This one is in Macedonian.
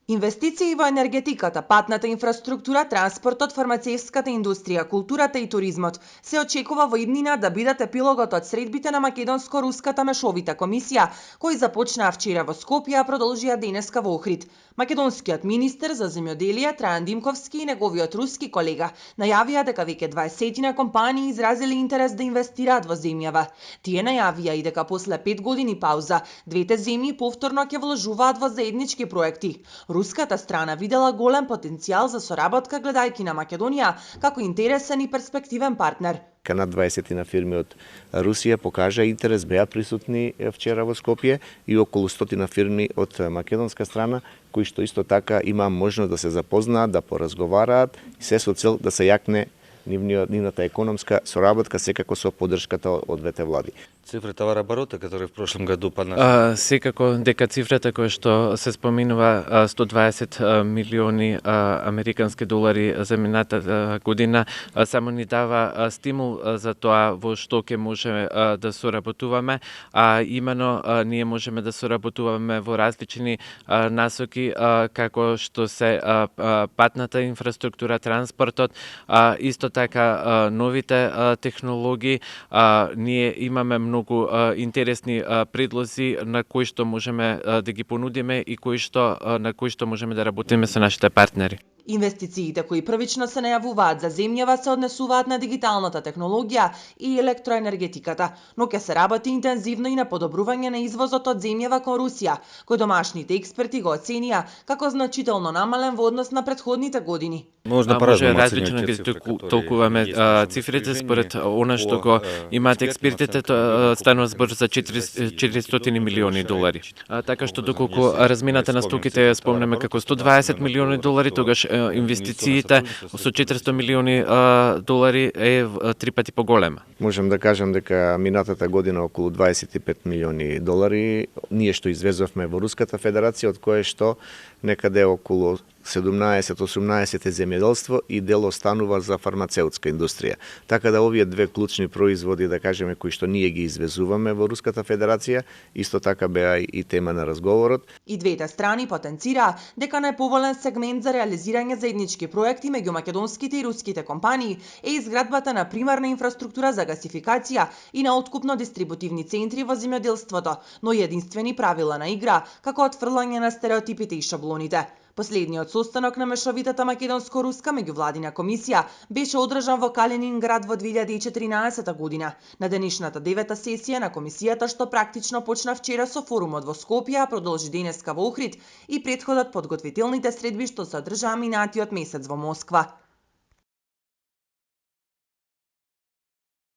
Инвестиции во енергетиката, патната инфраструктура, транспортот, фармацевската индустрија, културата и туризмот се очекува во иднина да бидат епилогот од средбите на македонско-руската мешовита комисија, кои започнаа вчера во Скопје, а продолжија денеска во Охрид. Македонскиот министер за земјоделие Трајан Димковски и неговиот руски колега најавија дека веќе 20 компании изразиле интерес да инвестираат во земјава. Тие најавија и дека после 5 години пауза, двете земји повторно ќе вложуваат во заеднички проекти. Руската страна видела голем потенцијал за соработка гледајќи на Македонија како интересен и перспективен партнер. Над 20 фирми од Русија покажа интерес, беа присутни вчера во Скопје и околу 100 фирми од македонска страна, кои што исто така има можност да се запознаат, да поразговараат, се со цел да се јакне нивната економска соработка, секако со поддршката од двете влади. Цифрата оборота, которая в прошлом году поднашла. Секако дека цифрата која што се споминува 120 милиони американски долари за минатата година само ни дава стимул за тоа во што ќе може да соработуваме, а имено ние можеме да соработуваме во различни насоки како што се патната инфраструктура, транспортот, исто така новите технологии. Ние имаме многу интересни предлози на кои што можеме да ги понудиме и на кои што можеме да работиме со нашите партнери. Инвестициите кои првично се најавуваат за земјава се однесуваат на дигиталната технологија и електроенергетиката, но ќе се работи интензивно и на подобрување на извозот од земјава кон Русија, кој домашните експерти го оценија како значително намален во однос на претходните години. Може различно ги толкуваме цифрите според она што го имаат експертите, станува збор за 400 милиони долари. Така што доколку размината на стоките спомнеме како 120 милиони долари, тогаш инвестициите со 400 милиони долари е 3 пати поголема. Можем да кажем дека минатата година околу 25 милиони долари ние што извезовме во Руската Федерација, од кое што некаде околу 17-18 е земјоделство и дел останува за фармацеутска индустрија. Така да овие две клучни производи, да кажеме, кои што ние ги извезуваме во Руската Федерација, исто така беа и тема на разговорот. И двете страни потенцираа дека најповолен сегмент за реализирање заеднички проекти меѓу македонските и руските компании е изградбата на примарна инфраструктура за гасификација и на откупно-дистрибутивни центри во земјоделството, но и единствени правила на игра, како отфрлање на стереотипите и шаблоните. Последниот состанок на мешовитата македонско-руска меѓувладина комисија беше одржан во Калининград во 2014 година. На денешната 9-та сесија на комисијата, што практично почна вчера со форумот во Скопје, продолжи денеска во Охрид и претходат подготвителните средби што се одржаа минатиот месец во Москва.